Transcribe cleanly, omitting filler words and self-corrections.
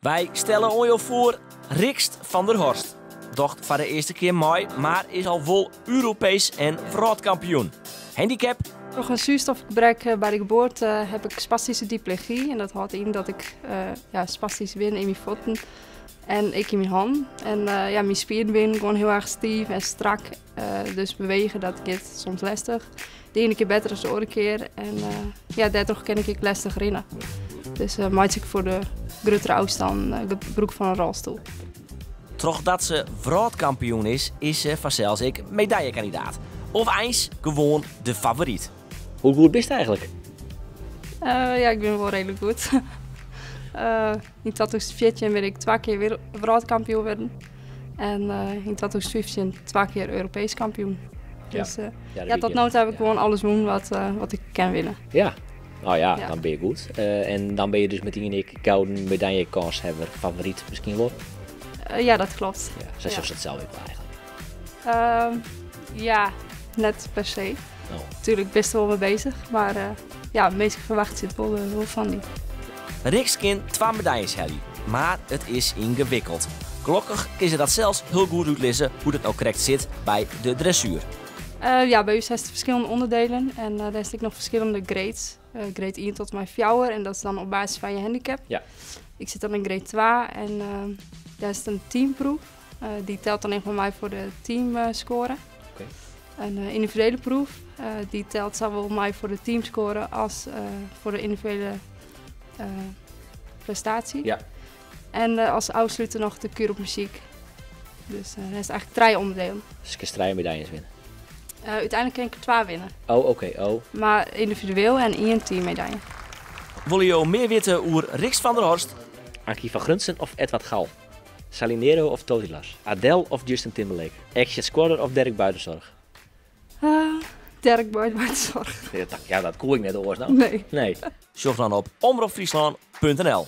Wy stelle oan jo foar Rixt van der Horst. Docht foar de earste kear mei, mar is al wol Europeesk en wrâldkampioen. Handicap? Troch in zuurstofgebrek by de geboarte heb ik spastische diplegie. En dat hâldt yn dat ik ja, spastysk bin yn myn fuotten en ek yn myn hannen. En ja, myn spieren binne gewoan hiel erch stiif en strak. Dus bewege, dat giet soms lestich. De iene kear better as de oare kear. En ja, dêrtroch kin ik ek lestich rinne. Dus meitsje ik foar de gruttere ôfstannen gebrûk fan in rolstoel. Trochdat se wrâldkampioen is, is se fansels ek medaljekandidaat. Of eins gewoan de favoryt. Hoe goed bist eigentlik? Ja, ik bin wol reedlik goed. Yn 2014 bin ik twa kear wrâldkampioen wurden. En yn 2015 twa kear Europeesk kampioen. Dus ja, tot no ta haw ik gewoan alles wûn wat ik kin winne. Ja, no ja, dan bin je goed. En dan bin je dus metien ek gouden medaljekânshawwer, favoryt miskien wol? Ja, dat kloppet. Ja, sa sjochst it sels ek wol eigentlik? Ja, net per se. Oh. Tuurlijk bist der wol mei bezich, mar ja, minsken ferwachtsje it wol fan dy. Rixt kin twa medaljes helje, mar it is yngewikkeld. Gelokkich kin se dat sels hiel goed útlizze hoe't it no krekt sit by de dressuer. Ja, by ús hast ferskillende ûnderdelen en dêr sit ek noch ferskillende grades. Grade ien tot en mei fjouwer en dat is dan op basis fan je handicap. Ik sit dan yn grade twa en dêr is in teamproef. Dy telt dan ek mei foar de teamscore. In yndividuele proef, dy telt sawol mei foar de teamscore as foar de yndividuele prestaasje. En as ôfsluter noch de kür op muzyk. Dus dat is eigentlik trije ûnderdelen. Dus kinst trije medaljes winne? Uteinlik kin ik der twa winne. Oh, oké. Oh. Mar yndividueel en ien teammedalje. Wolle jo mear witte oer Rixt van der Horst? Ankie van Grunsven of Edward Gal? Salinero of Totilas? Adele of Justin Timberlake? Action Squadron of Derek Buitenzorg? Derek Buitenzorg. Ja, dat koe ik net oars no. Nee. Nee. Sjoch dan op omropfryslan.nl.